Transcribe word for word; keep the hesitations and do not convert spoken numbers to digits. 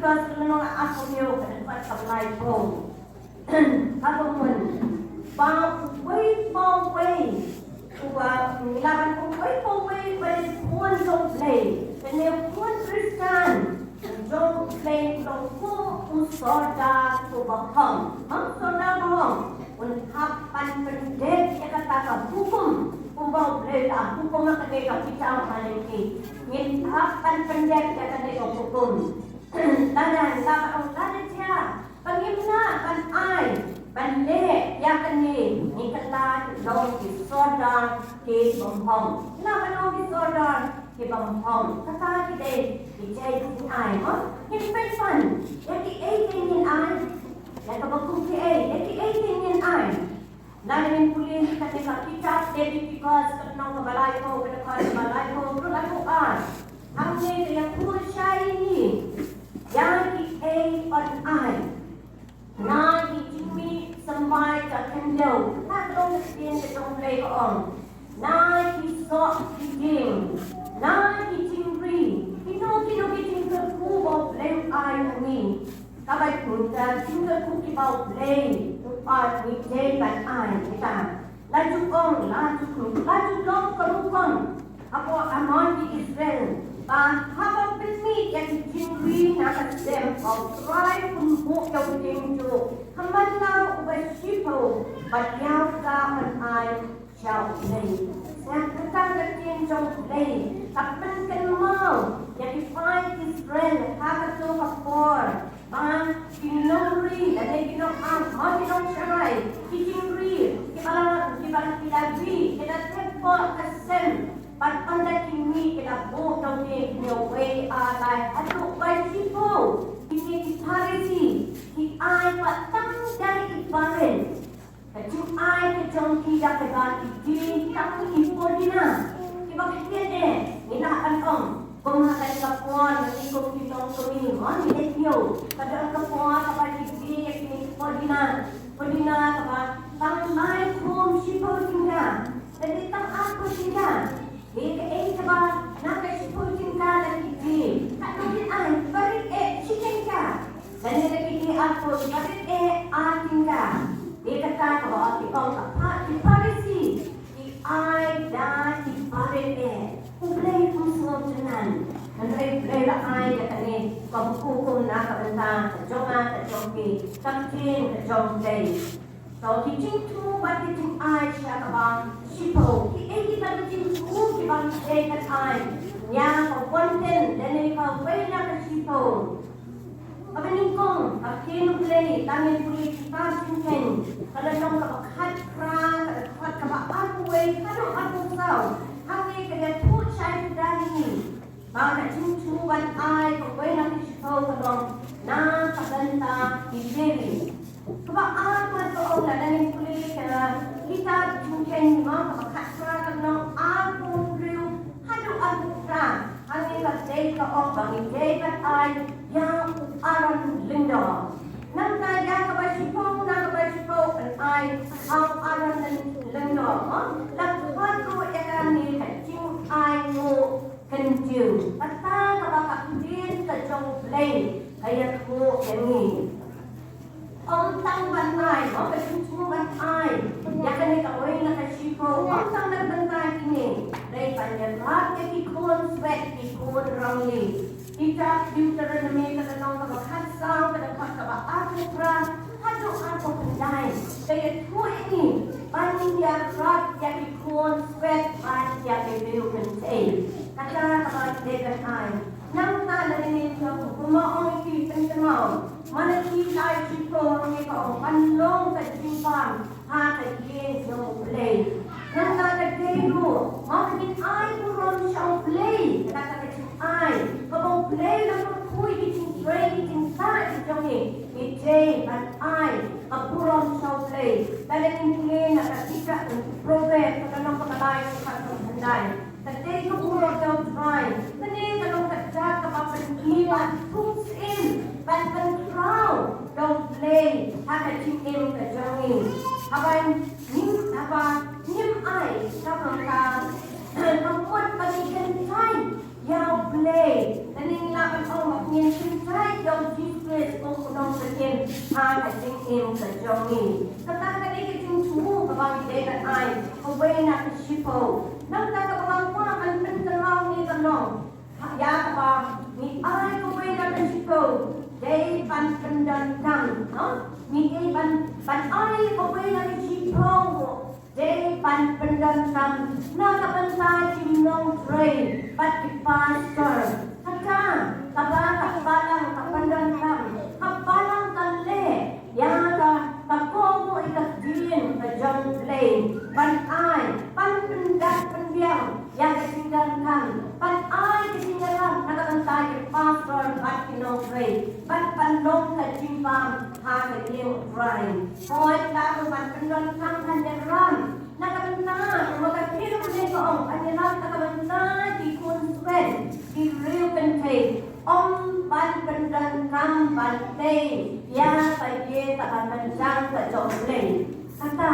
Ka lynnong arphew hynñiew, ka dkhot kaba laiphew. Ka bynta ba uwei pa uwei, uba ngi lah ban ong uwei pa uwei ba dei khun jong U Blei, lane khun Khristan jong U Blei, u long kum u sordar uba hong. Hong sordar ba hong, un hap ban pyndep ïa kata ka hukum kumba U Blei u la hukum ha kane ka kitab Malaki. Ngin hap ban pyndep ïa kane ka hukum. Lada, lada, lada jia ba ngim lah ban ai, ban leh ïa kane, ngi kylla ki long ki sordar ki bym hong. Lah ban long ki sordar ki bym hong. Kata ki dei ki jait jingai, mo? Ngin peit pan ïa kiei ki ngin ai, ïa kaba kum kiei, ïa kiei ki ngin ai. Lada ngin pule ha kane ka kitab Leviticus, ka lynnong kaba laiphew, ka dkhot kaba laiphew, ka dkhot kaba ar. Hangne ka ïathuh shai ïa ngi ïa kiei ban ai. Na ki jingmih symbai ka khyndew, ka long ka ktien ka jong U Blei ka ong. Na ki soh ki dieng, na ki jingri, kino kino ki jingkyrkhu ba U Blei u ai ha ngi. Kaba kum ka jingkyrkhu kiba U Blei u ai, ngi dei ban ai kita. La ju ong, la ju ong, la ju long ka rukom hapoh, among ki Israel, ba haba pynmih ïa ki jingri na ka sem, ba U Trai un buh ïa u dieng juh ha man la uba shiphew, bad ïa uta un ai sha U Blei. Sa kata ka ktien jong U Blei ka pynkynmaw ïa ki paid Israel ha kato ka por, ba ki nongri lane ki nongang, ki nongshakri, ki jingri, kiba la, kiba la, ki la ri, ki la thep bor ha ka sem, bad ynda ki mih ki la buh noh ïa kiwei ar lai haduh ba shiphew. Kine ki Pharisi ki ai pat tang da i barit. Ka jingai ka jong ki da kaba ki die tang i podina, kiba khyndiat eh, ngi lah ban ong. Kum ha kane ka por, ngi kum ki nongkmie, mo, ngi leh ïa ka don ka por kaba ki die ïa kine ki podina, podina kaba tang lai khum shiphew tyngka, lane tang arphew tyngka. Te kaei kaba na ka shiphew tyngka la ki die? Katno kin ai? Barit eh, shi tyngka. Lane la ki die arphew, barit eh, ar tyngka. Te kata kaba ki ong ka Pha-, ki Pharisi, ki ai da ki barit eh. U Blei um sngewtynnad. Hynrei U Blei u la ai ïa kane kum ka hukum na ka bynta ka jong nga, ka jong phi, ka ktien ka jong U Blei. To ki jingthmu bad ki jingai sha kaba shiphew. Kiei kita ki jingthmu kiba ngi dei ban ai ïa ka wan ten lane kawei na ka shiphew? Kaba nyngkong, ka ktien U Blei, tang ïa pule kitab Jingkheiñ, ka lynnong kaba khatphra, ka dkhot kaba arphew wei haduh arphew saw. Hangne ka ïathuh shai khuda ïa ngi ba ka jingthmu ban ai kawei na ka shiphew ka long na ka bynta ki Levi. Kaba ar pat ka ong, lada ngin pule ka kitab Jingkheiñ, mo, kaba khatphra, ka lynnong arphew hynriew haduh arphew phra. Hangne ka dei ka ong ba ngi dei ban ai ïa u Aaron lyngdoh. Nangta ïa kaba shiphew, na kaba shiphew, kan ai ha u Aaron lyngdoh, mo. La khot ruh ïa kane ka jingai nguh khyndiat. Kata kaba ka ktien ka jong U Blei ka ïathuh ïa ngi. Ym tang ban ai, mo, ka jingthmu ban ai ïa kane kawei na ka shiphew, ym tang ban ai kine. Dei ban ïarap ïa ki khun swet, ki khun rangli. Kitab Deuteronomy ka lynnong kaba khatsaw, ka dkhot kaba arphew phra haduh arphew khyndai. Ka ïathuh ïa ngi ban ïarap ïa ki khun swet bad ïa ki briew kynthei. Kata kaba dei ban ai. Nangta lada ngin ïa, kumba ong ki, pynkynmaw. Malaki lai shiphew, hangne ka ong ban long ka jingbam ha ka ïing jong U Blei. Nangta ka dei ruh ba ngin ai burom sha U Blei. Kata ka jingai kaba U Blei u la pynkhih, ki jingtrei, ki jingtah ki jong ngi, ngi dei ban ai ka burom sha U Blei. Lada ngin pule na ka kitab Proverb, ka lynnong kaba lai, ka dkhot kaba khyndai. Ka dei ka burom da U Trai. Kane ka long ka dak kaba pyni ba thung syiem ban pynkhraw da U Blei ha ka jingim ka jong ngi. Haba ngim, haba ngim ai, ka long ka, ka mut ba ngi kynthai ïa U Blei. Lane ngi lah ban ong ba ngin kynthai ïa U ha ka jingim ka jong ngi. Kata ka dei ka jingthmu kaba ngi dei ban ai kawei na ka shiphew. Nangta kaba nga kwah ban pynkylla ïa ka long, ïa kaba ngi ai kawei na ka shiphew dei ban pyndonkam, no? Ngi dei ban, ban ai kawei na ka shiphew dei ban pyndonkam na ka bynta ki nongtrei bad ki pastor. Kata kaba ka balang ka pyndonkam, ka balang ka leh ïa ka, ka kohnguh ïa ka ktien ka jong U Blei, ban ai, ban pyndap pynbiang ïa ka jingdonkam, ban ai ka jingïarap na ka bynta ki pastor bad ki nongtrei, bad ban long ka jingbam ha ka ïing U Trai. Hooid, la ruh ban pyndonkam ban ïarap na ka bynta, kumba ka ktien U Blei ka ong, ban ïarap na ka bynta ki khun swet, ki briew kynthei, ym ban pyndonkam ban tei ïa ka ïing kaba kynjang ka jong U Blei. Kata